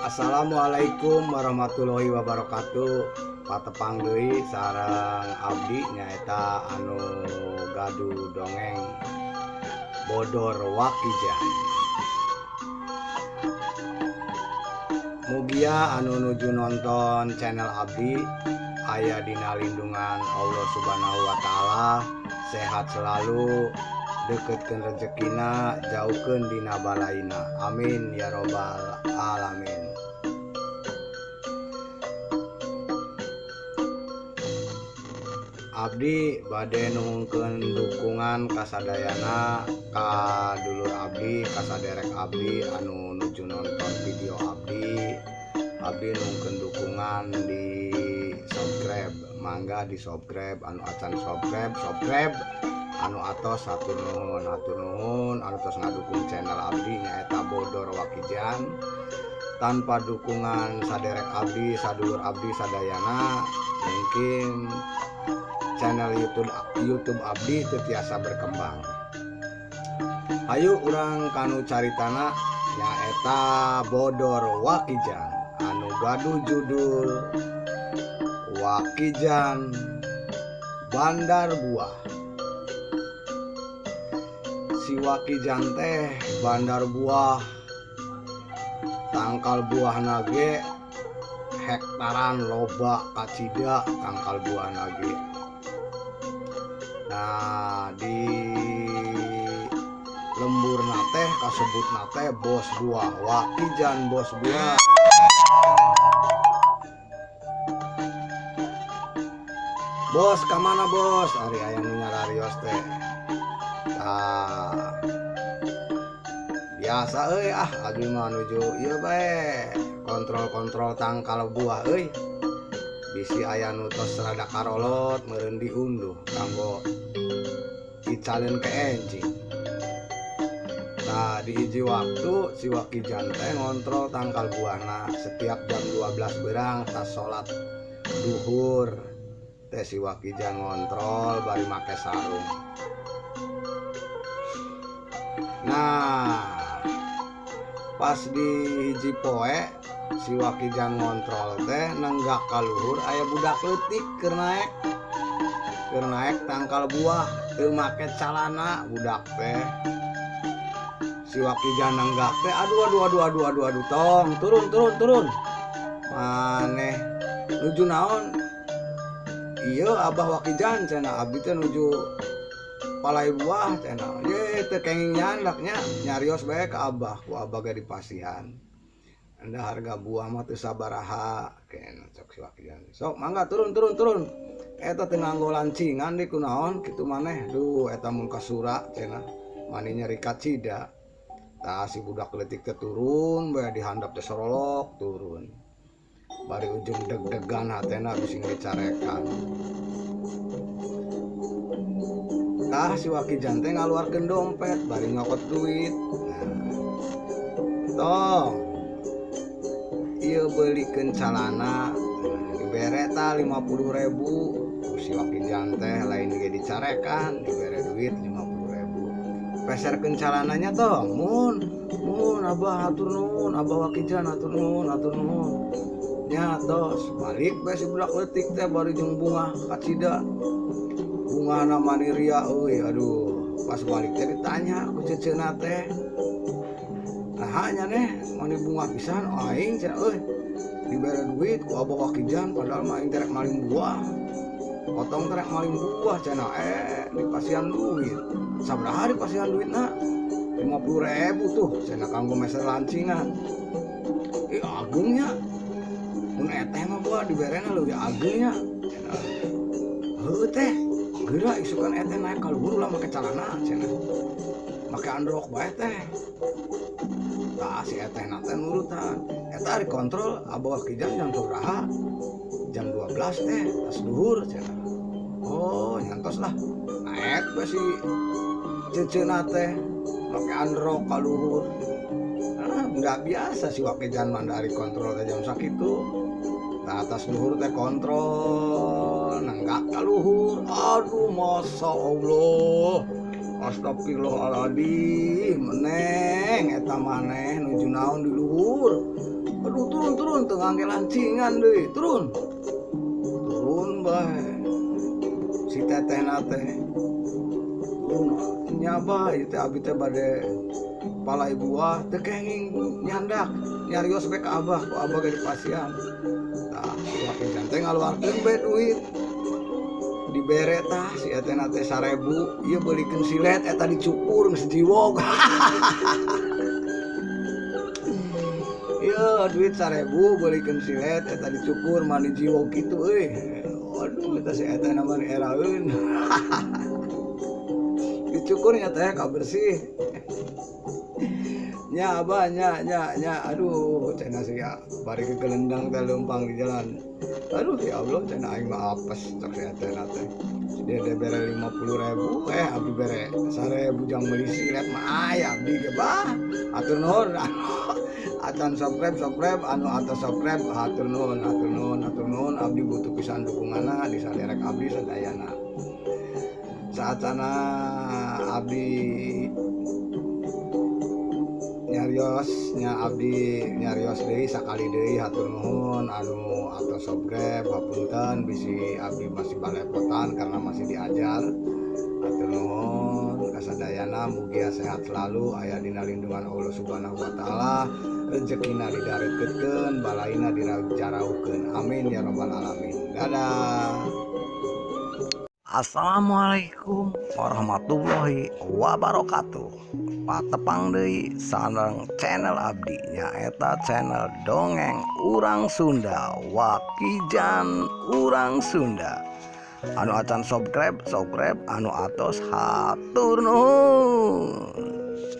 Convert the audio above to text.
Assalamualaikum warahmatullahi wabarakatuh. Patepang deui sareng abdi nyaeta anu gaduh dongeng Bodor Wakijan. Mugia anu nuju nonton channel abdi aya dina lindungan Allah Subhanahu wa taala, sehat selalu, deketkeun rezekina, jauhkeun dina balaina. Amin ya robbal alamin. Abdi bade nuhunkeun dukungan kasadayana ka dulur abdi, kasaderek abdi anu nuju nonton video abdi. Abdi nuhunkeun dukungan di subscribe, mangga di subscribe, anu acan subscribe, subscribe, anu atos hatur nuhun, hatur nuhun, anu tos ngadukung channel abdi nyaeta Bodor Wakijan. Tanpa dukungan saderek abdi, sadulur abdi sadayana, mungkin channel YouTube abdi teu tiasa berkembang. Hayu urang kanu caritana nyaeta Bodor Wakijan anu gaduh judul Wakijan Bandar Buah. Si Wakijan teh bandar buah, tangkal buah nage hektaran loba kacida tangkal buah nage. Nah, di lembur teh kasebut nate bos buah, Wakijan bos buah. Bos kamana bos? Ari aya nu nyararios teh. Tah, biasa euy, ah abdi mah nuju ieu bae, kontrol-kontrol tangkal buah euy. Bisi aya nu tos rada karolot meureun diunduh kanggo dicaleun ke enjing. Nah, di hiji waktu si Wakijan teh ngontrol tangkal buahna setiap jam 12 berang tas salat duhur teh si Wakijan ngontrol bari make sarung. Nah, pas di hiji poe si Wakijan ngontrol teh nenggak ka luhur aya budak leutik keur naek tangkal buah teu make calana budak teh. Si Wakijan nenggak teh aduh aduh aduh aduh aduh aduh, tong turun turun turun. Maneh nuju naon? Ieu Abah Wakijan cenah, abdi teh nuju palai buah cenah. Ye teu kenging nyandaknya, nyarios bae ka Abah, ku Abah ge dipasihan. Anda harga buah mah teu sabaraha cenah cok si Wakijan. Sok mangga turun turun turun. Eta teu nganggo lancingan di kunaon kitu maneh. Duh eta mun kasura cenah, mani nyeri kacida. Tah si budak leutik teh turun bae dihandap teh sorolok turun. Bari ujung deg-degan hatena bisi dicarekan. Tah si Wakijan teh ngaluarkeun dompet bari nyokot duit. Nah, tong ieu beulikeun calana dibere tah 50.000. Si Wakijan teh lain ge dicarekan, dibere duit 50.000. Peserkeun calananya toh, mun mun Abah hatur nuhun, Abah Wakijan hatur nuhun, hatur nuhun. Nya tos balik bae si budak leutik teh bari jeung bunga kacida. Bungana mani ria euy, aduh. Pas balik teh ditanya ku ceceuna teh. Nah, nya neh mani bunga pisan aing cenah euy. Dibere duit ku Abah Wakijan padahal mah aing teh rek maling buah. Otong teh rek maling buah cenah, dipasihan duit. Sabaraha dipasihan duitna? 50.000 tuh cenah kanggo meser lancingan. Ih agengnya. Mun eteh mah buah diberena leuwih agengnya. Cenah. Heueuh teh, geura isukan eteh naik ka luhur ulah make calana cenah. Make androk bae teh. Tah si eteh teh nurutan. Eta ari kontrol Abah Wakijan jam sabaraha? Jam 12 teh, tas duhur cenah. Oh, nyantos lah. Naik bae si ceceuna teh make androk ka luhur. Nah, nggak biasa si Wakijan mah dari kontrol teh jam sakitu. Nah, atas luhur teh kontrol nenggak ka luhur. Aduh, masya Allah, astagfirullahaladzim, meneng eta maneh nuju naon di luhur. Aduh, turun Aduh teu ngangge lancingan deui, turun. Turun bae. Si tetehna teh. Turun nya bah ieu teh abi teh bade palai buah teu kenging nyandak. Nyarios bae ka abah, ku abah ge dipasihan. Tah si Wakijan teh ngaluarkeun bae duit. Dibere tah si etehna teh 1000, ieu beulikeun silet eta dicukur geus jiwog. Ieu duit 1000 beulikeun silet eta dicukur mani jiwog kitu euy. Aduh eta si etehna mah eraeun. Dicukurnya teh ka bersih. Nya abah nya nya nya aduh cenah sia bari kegelendang teh leumpang di jalan. Aduh ya Allah cenah aing mah apes cek si etehna teh. Si dede bere 50.000 abdi bere 1.000 jang meuli silet mah aya abdi ge bah. Hatur nuhun. Acan subscribe anu atas subscribe hatur nuhun hatur nuhun hatur nuhun abdi butuh pisan dukunganna di saderek abdi sadayana. Saacana abdi nyarios nya abdi nyarios deui sakali deui hatur nuhun anu atos subscribe hapunten bisi abdi masih balepotan karena masih diajar. Hatur nuhun kasadayana mugia sehat selalu aya dina lindungan Allah Subhanahu wa taala, rezekina didareutkeun, balaina dijaraukeun. Amin ya rabbal alamin. Dadah. Assalamualaikum warahmatullahi wabarakatuh. Patepang deui sareng channel abdi nyaeta channel Dongeng Urang Sunda, Wakijan Urang Sunda. Anu acan subscribe, subscribe, anu atos hatur nuhun.